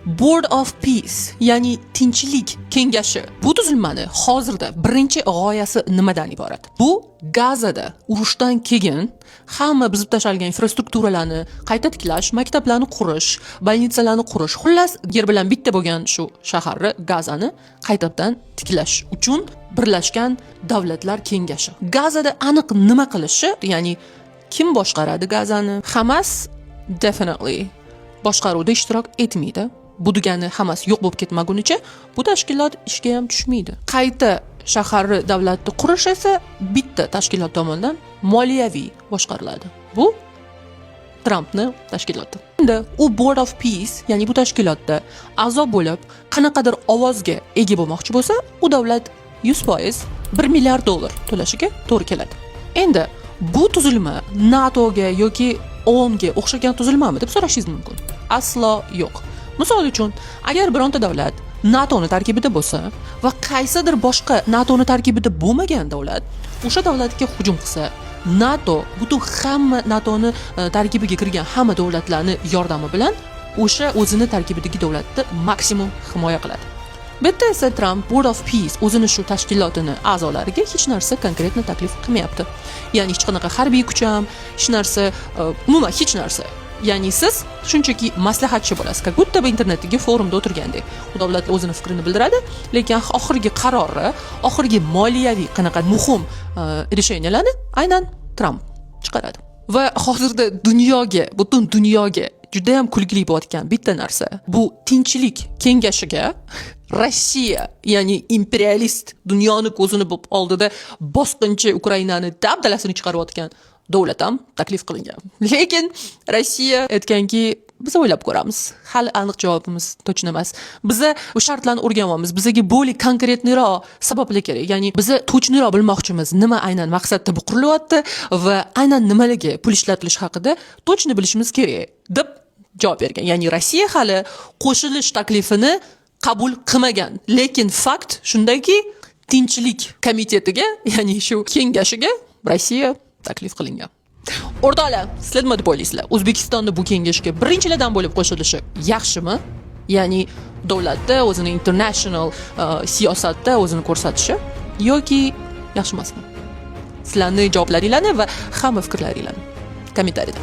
Board of Peace, ya'ni tinchlik kengashi. Bu tuzilmani hozirda birinchi g'oyasi nimadan iborat? Bu Gazada urushdan keyin hamma buzib tashlangan infrastrukturalarni qayta tiklash, maktablarni qurish, больница larni qurish, xullas, yer bilan bitta bo'lgan shu shaharni, Gazani qaytadan tiklash uchun Birlashgan Davlatlar Kengashi. Gazada aniq nima qilishi, ya'ni kim boshqaradi Gazani? Hamas definitely boshqaruvda ishtirok etmaydi. Bu degani, Hamas yo'q bo'lib ketmagunicha bu tashkilot ishga ham tushmaydi. Qayta shaharni, davlatni qurish esa bitta tashkilot tomonidan moliyaviy boshqariladi. Bu Trampni tashkiloti. Endi u Board of Peace, ya'ni bu tashkilotda a'zo bo'lib, qanaqadir ovozga ega bo'lmoqchi bo'lsa, u davlat 100% 1 milliard dollar to'lashiga to'g'ri keladi. Endi bu tuzilma NATOga yoki OONga o'xshagan tuzilmami deb so'rashingiz mumkin. Aslo yo'q. Misol uchun, agar bironta davlat NATOni tarkibida bo'lsa va qaysidir boshqa NATOni tarkibida bo'lmagan davlat o'sha davlatga hujum qilsa, NATO butun hamma NATOni tarkibiga kirgan hamma davlatlarni yordami bilan o'sha o'zini tarkibidagi davlatni maksimum himoya qiladi. Bu yerda esa Tramp Board of Peace, o'zini shu tashkilotini a'zolariga hech narsa конкретно taklif qilmayapti. Ya'ni hech qanaqa harbiy kuch ham, hech narsa, umuman hech narsa. Ya'ni siz shunchaki maslahatchi bo'lasiz, как будто бы internetdagi forumda o'tirgandek. U davlat o'zini fikrini bildiradi, lekin oxirgi qarori, oxirgi moliyaviy qanaqa muhim решения larni aynan Tramp chiqaradi. Va hozirda dunyoga, butun dunyoga juda ham kulgili bo'layotgan bitta narsa, bu tinchlik kengashiga Rossiya, ya'ni imperialist, dunyoni ko'zini oldida bosqinchi Ukrainani dabdalasini chiqarayotgan davlat ham taklif qilingan. Lekin Rossiya aytganki, biz o'ylab ko'ramiz, hali aniq javobimiz точно emas, biza bu shartlarni o'rganyapmiz, bizaga более конкретный roq sabablar kerak, ya'ni biza точный roq bilmoqchimiz, nima aynan maqsadda bu qurilyapti va aynan nimalarga pul ishlatilishi haqida точно bilishimiz kerak, deb javob bergan. Ya'ni Rossiya hali qo'shilish taklifini qabul qilmagan, lekin fakt shundayki, tinchlik komitetiga, ya'ni shu kengashiga Rossiya taklif qilingan. O'rtoqlar, sizlar nima deb o'ylaysizlar? O'zbekistonni bu kengashga birinchilardan bo'lib qo'shilishi yaxshimi, ya'ni davlatda o'zini international siyosatda o'zini ko'rsatishi, yoki yaxshi emasmi? Sizlarni javoblaringlarni va hamma fikrlaringlarni kommentariyda.